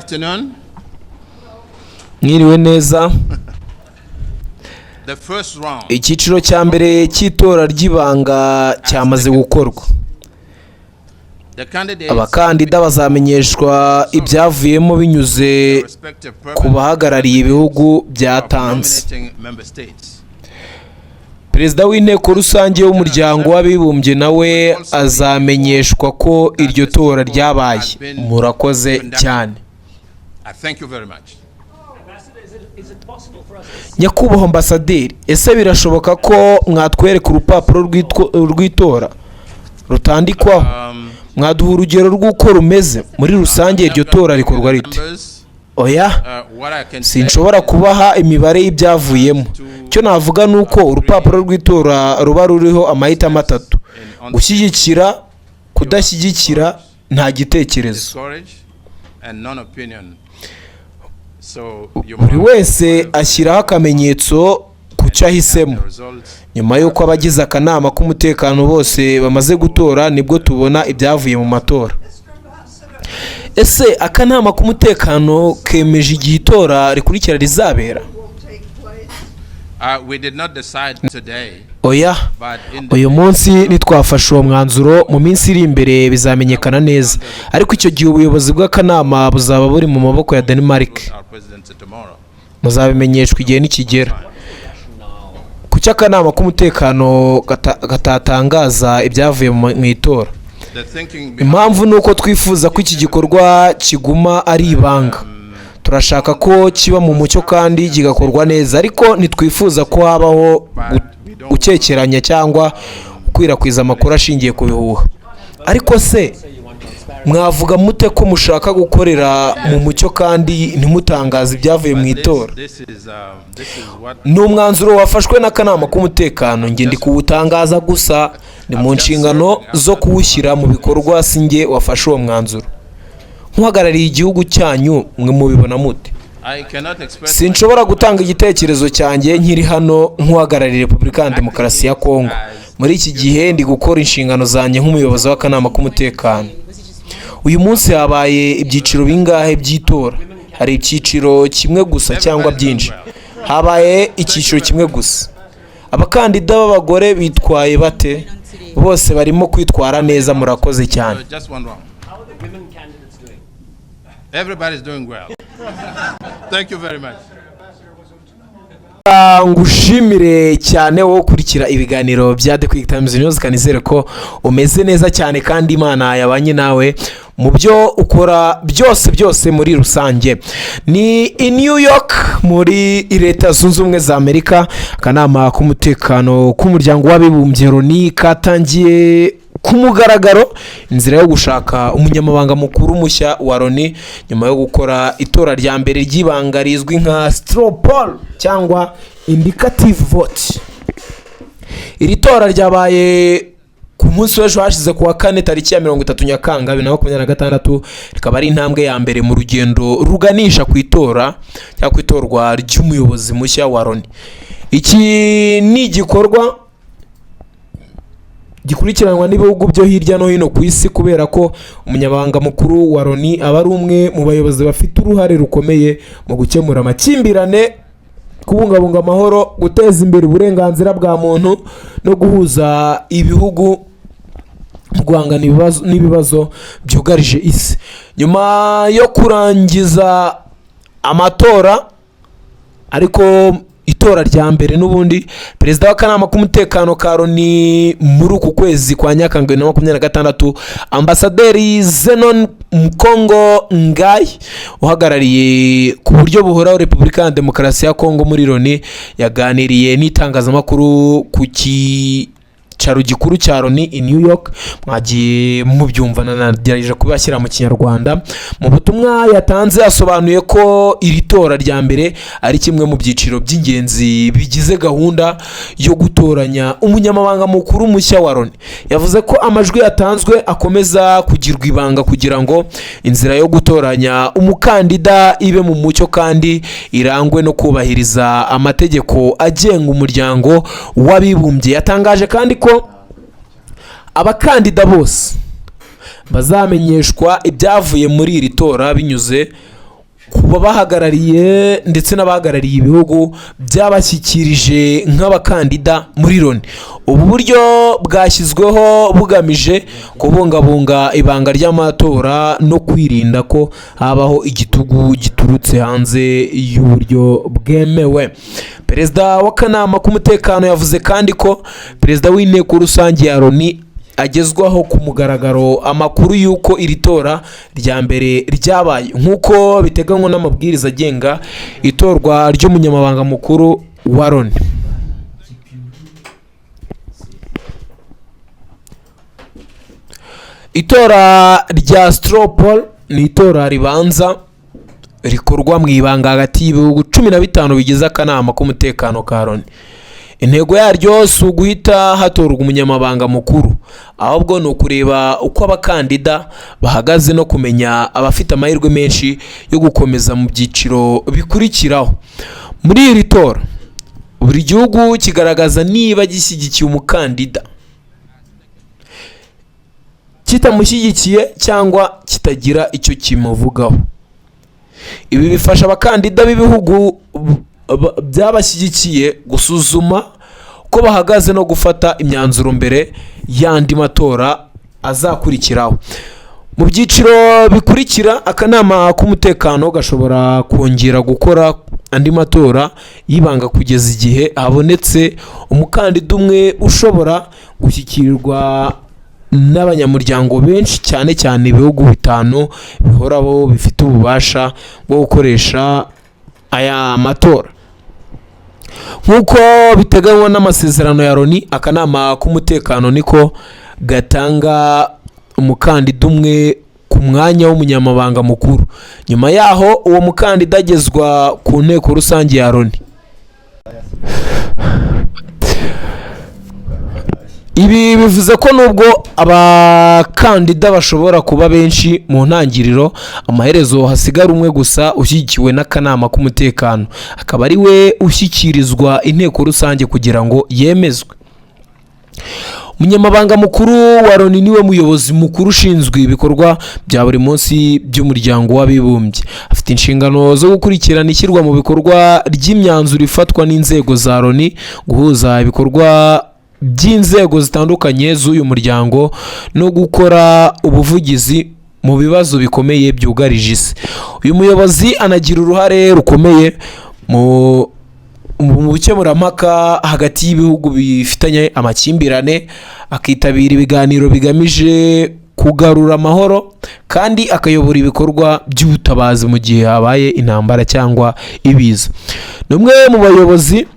Afternoon. Mwiriwe neza. The first round Icyiciro cya mbere cy'itora ry'ibanga cyamaze gukorwa. The candidates Abakandida bazamenyeshwa ibyavuyemo binyuze respective ku bahagarariye ibihugu byatanze. nominating member states. Perezida w'Inteko Rusange y'Umuryango w'Abibumbye nawe azamenyeshwa ko iryo tora ryabaye. Murakoze cyane. I thank you very much. Ambassador, is it possible for us to see Nyakubahwa ambasaderi, ese birashoboka ko mwatwereka urupapuro rw'itora rutandikwaho? Mwaduha urugero rw'uko rumeze muri rusange? Iryo tora rikorwa rite? Numbers, Oya, what I can say sinshobora kubaha imibare y'ibyavuyemo. Icyo navuga ni uko urupapuro rw'itora ruba ruriho amahitamo atatu: gushyigikira, kudashyigikira, nta gitekerezo. Discourage and non-opinion. So you Buri mark wese ashyiraho akamenyetso ku cyo ahisemo. the results. Nyuma y'uko abagize akanama k'umutekano bose bamaze gutora, nibwo tubona ibyavuye mu matora. Ese akanama k'umutekano kemeje igihe itora rikurikira rizabera? We did not decide today, Oya, but in the uyu munsi ntitwafashe uwo mwanzuro. Mu minsi iri imbere bizamenyekana neza, ariko icyo gihe ubuyobozi bw'akanama buzaba buri mu maboko ya Denmark. Our presidency tomorrow. Muzabimenyeshwa igihe nikigera. Kuki akanama k'umutekano katatangaza ibyavuye mu itora? The thinking behind Impamvu ni uko twifuza ko iki gikorwa kiguma ari ibanga. Turashaka ko kiba mu mucyo kandi kigakorwa neza, ariko ntitwifuza ko habaho gukekeranya cyangwa gukwirakwiza amakuru ashingiye ku bihuha. Ariko se mwavuga mute ko mushaka gukorera mu mucyo kandi ntimutangaze ibyavuye mu itora? This is what Ni umwanzuro wafashwe n'akanama k'umutekano, njye ndi kuwutangaza gusa. Ni mu nshingano zo kuwushyira mu bikorwa, si njye wafashe uwo mwanzuro. Nk'uhagarariye igihugu cyanyu, mwe mubibona mute? I cannot express Sinshobora gutanga igitekerezo cyanjye nkiri hano nk'uhagarariye Repubulika ya Demokarasi ya Kongo. Muri iki gihe ndi gukora inshingano zanjye nk'umuyobozi w'akanama k'umutekano. Uyu munsi habaye ibyiciro bingahe by'itora? Hari icyiciro kimwe gusa cyangwa byinshi? Habaye icyiciro kimwe gusa. Abakandida b'abagore bitwaye bate? Bose barimo kwitwara neza. Murakoze cyane. Just one round. How are the women candidates doing? Everybody's doing well. Thank you very much. Ngushimire cyane wowe ukurikira ibiganiro bya The Quick Times News. Kanizere ko umeze neza cyane kandi Imana yabanye nawe mu byo ukora byose byose muri rusange. Ni i New York muri Leta Zunze Ubumwe za Amerika, akanama k'umutekano k'Umuryango w'Abibumbye Loni katangiye ku mugaragaro inzira yo gushaka umunyamabanga mukuru mushya wa Loni, nyuma yo gukora itora rya mbere ry'ibanga rizwi nka straw poll cyangwa indicative vote. Iri tora ryabaye ku munsi w'ejo hashize, ku wa kane, tariki ya 30 Nyakanga 2026, rikaba ari intambwe ya mbere mu rugendo ruganisha ku itora cyangwa ku itorwa ry'umuyobozi mushya wa Loni. Iki ni igikorwa gikurikiranwa n'ibihugu byo hirya no hino ku isi, kubera ko umunyamabanga mukuru wa Loni aba ari umwe mu bayobozi bafite uruhare rukomeye mu gukemura amakimbirane, kubungabunga amahoro, guteza imbere uburenganzira bwa muntu no guhuza ibihugu mu guhangana n'ibibazo byugarije isi. Nyuma yo kurangiza amatora, ariko itora rya mbere n'ubundi, perezida w'akanama k'umutekano ka Loni muri uku kwezi kwa Nyakanga 2026, Ambasaderi Zenon Mukongo Ngayi, uhagarariye ku buryo buhoraho Repubulika ya Demokarasi ya Kongo muri Loni, yaganiriye n'itangazamakuru ku cyicaro gikuru cya Loni i New York. Mwagiye mubyumva, nanagerageje kubashyira mu Kinyarwanda. Mu butumwa yatanze, yasobanuye ko iri tora rya mbere ari kimwe mu byiciro by'ingenzi bigize gahunda yo gutoranya umunyamabanga mukuru mushya wa Loni. Yavuze ko amajwi yatanzwe akomeza kugirwa ibanga kugira ngo inzira yo gutoranya umukandida ibe mu mucyo kandi irangwe no kubahiriza amategeko agenga Umuryango w'Abibumbye. Yatangaje kandi ko abakandida bose bazamenyeshwa ibyavuye muri iri tora binyuze Ku babahagarariye ndetse n'abahagarariye ibihugu byabashyikirije nk'abakandida muri Loni. Ubu buryo bwashyizweho bugamije kubungabunga ibanga ry'amatora no kwirinda ko habaho igitugu giturutse hanze y'uburyo bwemewe. Perezida w'akanama k'umutekano yavuze kandi ko perezida w'inteko rusange ya Loni agezwaho ku mugaragaro amakuru y'uko iri tora rya mbere ryabaye, nk'uko biteganywa n'amabwiriza agenga itorwa ry'umunyamabanga mukuru wa Loni. Itora rya straw poll ni itora ribanza rikorwa mu ibanga hagati y'ibihugu 15 bigize akanama k'umutekano ka Loni. Intego yaryo si uguhita hatorwa umunyamabanga mukuru, ahubwo ni ukureba uko abakandida bahagaze no kumenya abafite amahirwe menshi yo gukomeza mu byiciro bikurikiraho. Muri iri tora, buri gihugu kigaragaza niba gishyigikiye umukandida, kitamushyigikiye cyangwa kitagira icyo kimuvugaho. Ibi bifasha abakandida b'ibihugu byabashyigikiye gusuzuma ko bahagaze no gufata imyanzuro mbere y'andi matora azakurikiraho. Mu byiciro bikurikira, akanama k'umutekano gashobora kongera gukora andi matora y'ibanga kugeza igihe habonetse umukandida umwe ushobora gushyikirirwa n'abanyamuryango benshi, cyane cyane ibihugu bitanu bihoraho bifite ububasha bwo gukoresha aya matora. Nk'uko biteganywa n'amasezerano ya Loni, akanama k'umutekano niko gatanga umukandida umwe ku mwanya w'umunyamabanga mukuru. Nyuma yaho, uwo mukandida agezwa ku nteko rusange ya Loni. Ibi bivuze ko nubwo abakandida bashobora kuba benshi mu ntangiriro, amaherezo hasigara umwe gusa ushyigikiwe n'akanama k'umutekano, akaba ari we ushyikirizwa inteko rusange kugira ngo yemezwe. Umunyamabanga mukuru wa Loni niwe muyobozi mukuru ushinzwe ibikorwa bya buri munsi by'Umuryango w'Abibumbye. Afite inshingano zo gukurikirana ishyirwa mu bikorwa ry'imyanzuro ifatwa n'inzego za Loni, guhuza ibikorwa by'inzego zitandukanye z'uyu muryango no gukora ubuvugizi mu bibazo bikomeye byugarije isi. Uyu muyobozi anagira uruhare rukomeye mu bukemurampaka hagati y'ibihugu bifitanye amakimbirane, akitabira ibiganiro bigamije kugarura amahoro, kandi akayobora ibikorwa by'ubutabazi mu gihe habaye intambara cyangwa ibiza. Ni umwe mu bayobozi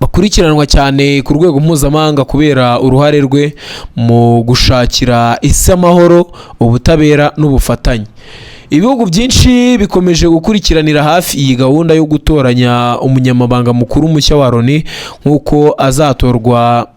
bakurikiranwa cyane ku rwego mpuzamahanga kubera uruhare rwe mu gushakira isi amahoro, ubutabera n'ubufatanye. Ibihugu byinshi bikomeje gukurikiranira hafi iyi gahunda yo gutoranya umunyamabanga mukuru mushya wa Loni, nk'uko azatorwa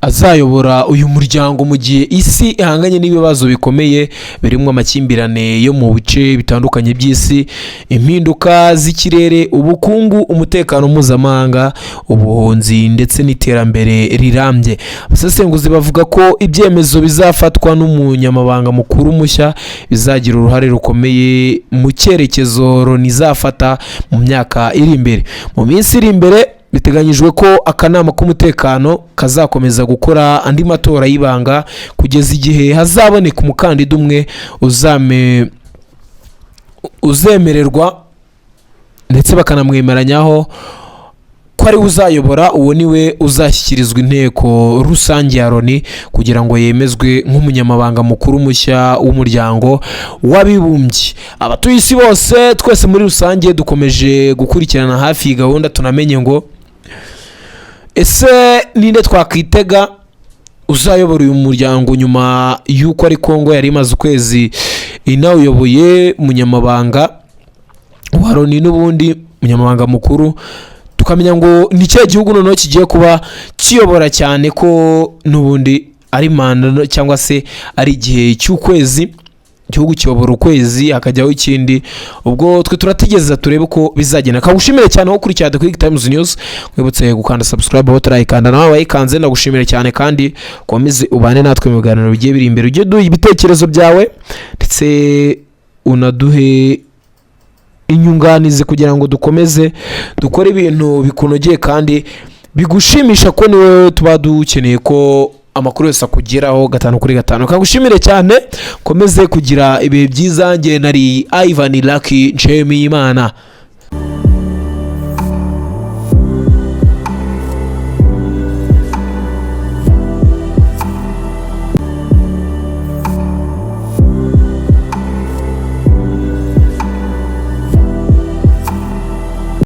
azayobora uyu muryango mu gihe isi ihanganye n'ibibazo bikomeye birimo amakimbirane yo mu bice bitandukanye by'isi, impinduka z'ikirere, ubukungu, umutekano mpuzamahanga, ubuhunzi ndetse n'iterambere rirambye. Abasesenguzi bavuga ko ibyemezo bizafatwa n'umunyamabanga mukuru mushya bizagira uruhare rukomeye mu cyerekezo Loni izafata mu myaka iri imbere. Mu minsi iri imbere, biteganyijwe ko akanama k'umutekano kazakomeza gukora andi matora y'ibanga kugeza igihe hazaboneka umukandida umwe uzemererwa ndetse bakanamwemeranyaho ko ari we uzayobora. Uwo ni we uzashyikirizwa inteko rusange ya Loni kugira ngo yemezwe nk'umunyamabanga mukuru mushya w'Umuryango w'Abibumbye. Abatuye isi bose, twese muri rusange, dukomeje gukurikirana hafi iyi gahunda, tunamenye ngo ese ninde twakwitega uzayobora uyu muryango nyuma y'uko ari Kongo yari imaze ukwezi inawuyoboye, umunyamabanga wa Loni n'ubundi umunyamabanga mukuru, tukamenya ngo ni cya gihugu noneho kigiye kuba kiyobora, cyane ko n'ubundi ari manda cyangwa se ari igihe cy'ukwezi, igihugu kiyobora ukwezi hakajyaho ikindi. Ubwo twe turategereza turebe uko bizagenda. Kagushimire cyane wowe ukurikira The Quick Times News, mwibutse gukanda subscribe aho utarayikanda, nawe wayikanze ndagushimire cyane, kandi ukomeze ubane natwe mu biganiro bigiye biri imbere, ujye duha ibitekerezo byawe ndetse. unaduhe inyunganizi kugira ngo dukomeze dukore ibintu bikunogeye kandi bigushimisha, ko niwe tuba dukeneye ko amakuru yose akugeraho gatanu kuri gatanu. Kagushimire cyane, komeze kugira ibihe byiza. Njye nari Ivan Lucky Nshimiyimana.